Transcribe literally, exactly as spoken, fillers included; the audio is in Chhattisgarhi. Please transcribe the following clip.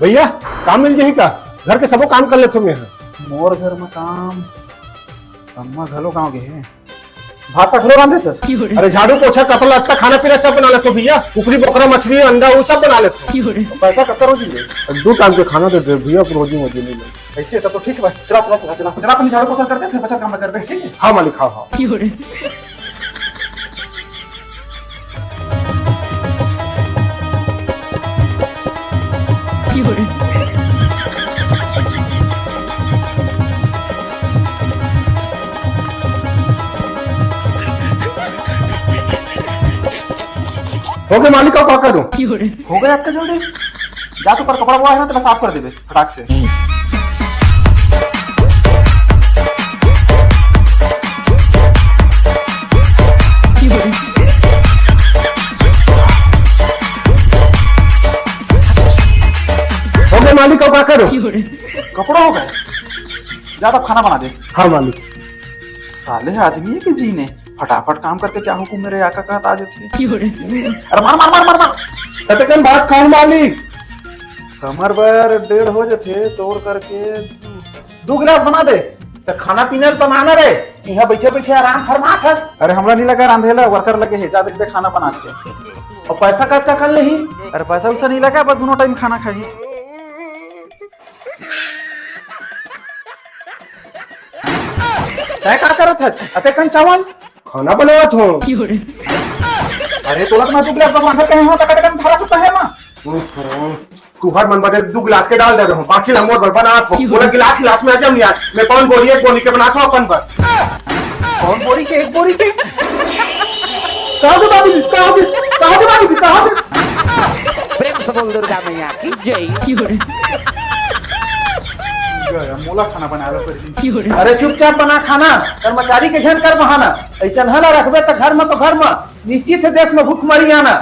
भैया, काम मिल जाही का? घर के सबो काम कर लेथों मैं। मोर घर में काम, अम्मा घलो गाँव गे हे। भात साग घलो रांधे थस? अरे, झाड़ू पोछा, कपड़ा लत्ता, खाना पीना सब बना लेथों भैया। कुकरी बोकरा, मछली, अंडा, वो सब बना लेथों। पैसा कतका रोजी ले? दू टाइम के खाना दे दे भैया, रोजी मोजी नहीं ले। ऐसे तब तो ठीक है भाई। चला, चला, चला, चला। चला, अपन झाड़ू पोछा करते, फिर बचत काम करबे, ठीक है? हाँ मालिक, हाँ, हाँ। हो गे मालिक, अब का करूं? हो गे अतका जल्दी? जा तो पर कपड़ा हुआ है ना, तेला साफ कर देबे फटाक से। हो गे मालिक, अब का करूं? कपड़ा हो गे, जा तो खाना बना दे। हाँ मालिक। साले आदमी के जीने, फटाफट काम करके क्या हुकुम मेरे आका का आ जाथे। अरे मार, मार, मार, मार, मार। कतेकन भात खाहूं मालिक? हमर बर डेढ़ हो जाथे, तोर करके दू, दू गिलास बना दे। त खाना पीना ल बनाना रे, इहां बइठे बइठे आराम फरमात हस। अरे हमला नहीं लगा रांधे ला, वर्कर लगे हे, जा देखबे खाना बना के। अउ पैसा कतका कर लेही? अरे पैसा उसा नहीं लगा, बस दोनों टाइम खाना खाही। तैं का करत हस? अतेकन चावल? खाना बनावत हों। अरे तोला तो मैं दू गिलास बस रांधत कहे हों, त कतेकन भरा सुता है मां। हम्म, तुहर मन बदे दू गिलास के डाल दे रहा हूँ, बाकी ला मोर बर बनात हों। बोला गिलास गिलास में अजम यार, मैं कौन बोरी एक बोरी के बनात हों अपन बर। कौन बोरी के, एक बोरी के? कहाँ दे बाबूजी, कहाँ दे, कहाँ दे बाबूजी, कहाँ दे? प्रेम से बोल दुर्गा मैया की जय। गया, मोला खाना बनावे पड़ही। अरे चुपचाप बना खाना, कर्मचारी के झन कर बहाना। ऐसा न ला रखबे त घर में तो घर में, निश्चित है देश में भूखमरी आना।